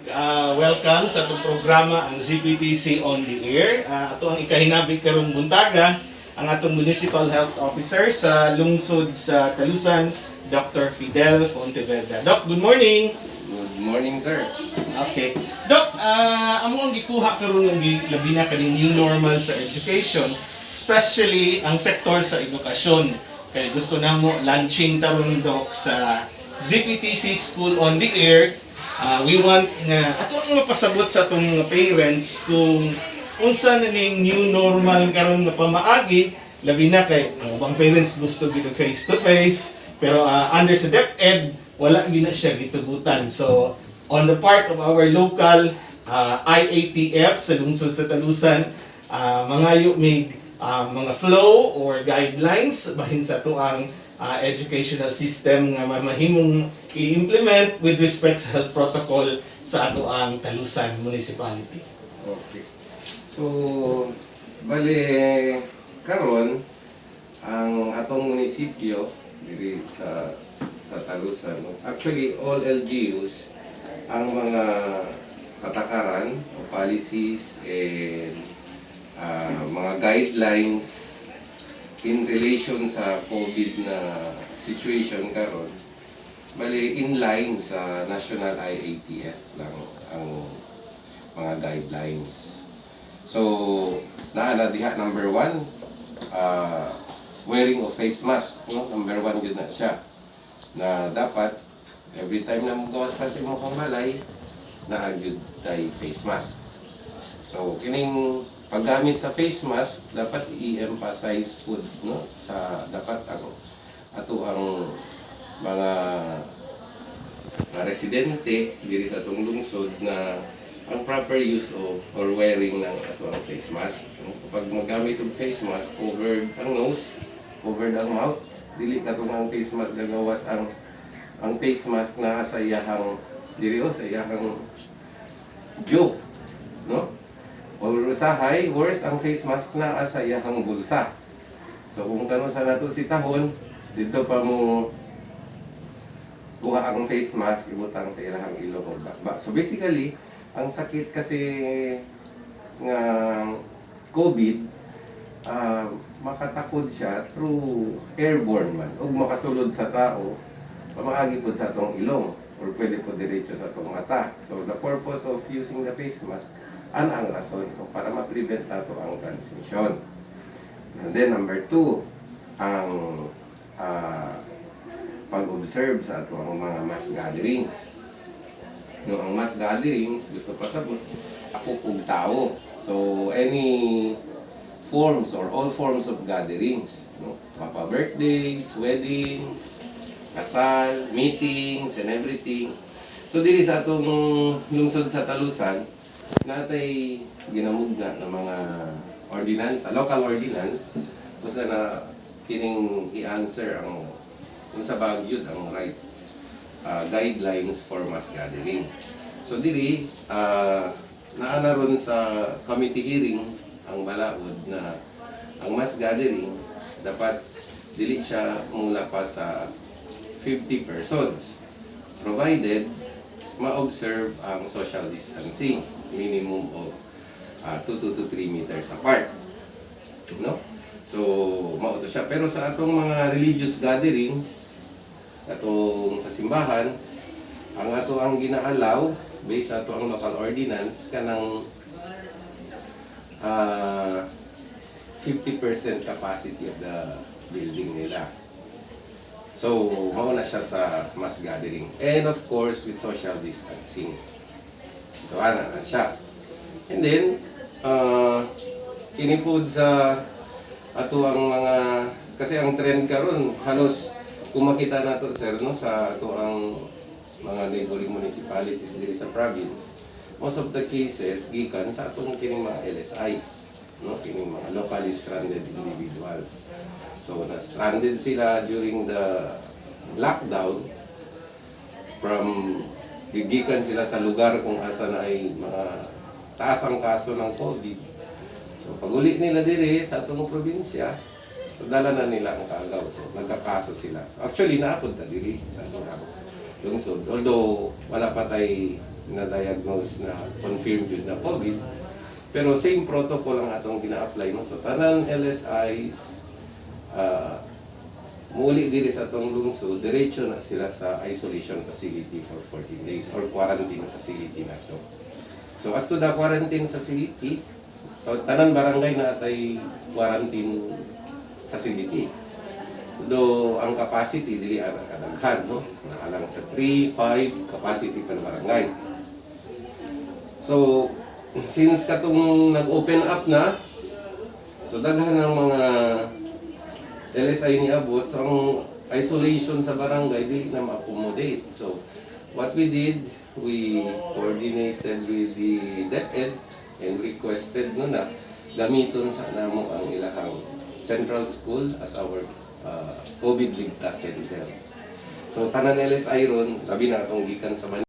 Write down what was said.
Welcome sa atong programa, ang ZPTC on the Air. Ato ang ikahinabi karong buntaga ang atong Municipal Health Officer sa lungsod sa Talusan, Dr. Fidel Fontevedra. Doc, good morning. Good morning, sir. Okay. Doc, amo ang gikuha karon ng labi na kaning new normal sa education, especially ang sektor sa edukasyon. Kay gusto namo launching taron, Doc, sa ZPTC School on the Air. We want nga ato ang mapasabot sa atong mga parents kung unsa na ning new normal karon nga pamaagi, labi na kay ang ubang parents gusto gid face to face, pero under sa DepEd wala gyud na siya gitugutan. So on the part of our local IATF sa lungsod sa Talusan, mangayo mig mga flow or guidelines bahin sa atoang educational system nga mamahimong i-implement with respect sa health protocol sa atoang Talusan Municipality. Okay. So, bale, karon ang atong munisipyo diri sa Talusan, no? Actually, all LGUs, ang mga patakaran o policies and mga guidelines in relation sa COVID na situation karon, bale in line sa National IATF lang ang mga guidelines. So, naa na diha number one, wearing of face mask. No? Number one yun na siya. Na dapat, every time na mugawas ka sa imong balay, naa gyud tay face mask. So, kining paggamit sa face mask, dapat i-emphasize pud, no? Sa dapat ang ato ang mga residente diri sa atong lungsod na ang proper use of or wearing ng ato ang face mask. No? Kapag maggamit og face mask, covered ang nose, covered ang mouth, dili katong ang face mask gagawas ang face mask na sa iyahang diri o sa iyahang jaw, no? Or usahay, worse, ang face mask na sa iyahang bulsa. So kung kano sa nato si tahon, dito pa mo kuha ang face mask, ibutang sa ilahang ilong o bakba. So basically, ang sakit kasi nga COVID, makatakod siya through airborne man ug makasulod sa tao pamaagi pod sa atong ilong or pwede po diretso sa atong mata. So the purpose of using the face mask, ana ang rason o para ma-prevent nato ang transmission. And then number two, ang pag-observe sa ato ang mga mass gatherings. No, ang mass gatherings, gusto pasabot, ako kog tao. So any forms or all forms of gatherings, no? Mapa birthdays, weddings, kasal, meetings and everything. So diri sa atong lungsod sa Talusan, natay ginamugna ng mga ordinance, local ordinance, basta na kining i-answer ang unsa ba gyud ang right guidelines for mass gathering. So diri naa na ron sa committee hearing ang balaod na ang mass gathering dapat dili siya mula pa sa 50 persons provided ma-observe ang social distancing minimum of 2 to 3 meters apart, no? So mao to siya. Pero sa atong mga religious gatherings, atong sa simbahan, ang ato ang gina-allow based sa ato ang local ordinance kanang 50% capacity of the building nila. So, mao na siya sa mass gathering. And of course, with social distancing. So, ana na siya. And then, kini pod sa ato ang mga, kasi ang trend karon halos kung makita nato, sir, no, sa ato ang mga neighboring municipalities diri sa province, most of the cases gikan sa atong kining mga LSI, no, kining mga locally stranded individuals. So na stranded sila during the lockdown from gigikan sila sa lugar kung asa na ay mga taas ang kaso ng COVID. So pag uli nila diri sa atong probinsya, so dala na nila ang kaagaw. So nagkakaso sila. So, actually naapod ta diri sa atong lungsod. Although wala pa tay na-diagnose na confirmed yun na COVID. Pero same protocol ang atong gina-apply, no. So tanan LSIs muli diri sa atong lungsod, diretso na sila sa isolation facility for 14 days or quarantine facility na to. So as to the quarantine facility, tanan barangay na atay quarantine facility. Do ang capacity dili ang kadaghan, no? Naalang sa 3, 5 capacity per barangay. So since katong nag-open up na, so daghan ng mga LSI ni abot, so ang isolation sa barangay dili na ma-accommodate. So what we did, we coordinated with the DepEd and requested, no, na gamiton sa namo ang ilahang Central School as our COVID Ligtas Center. So tanan LSI ron, labi na atong gikan sa Manila.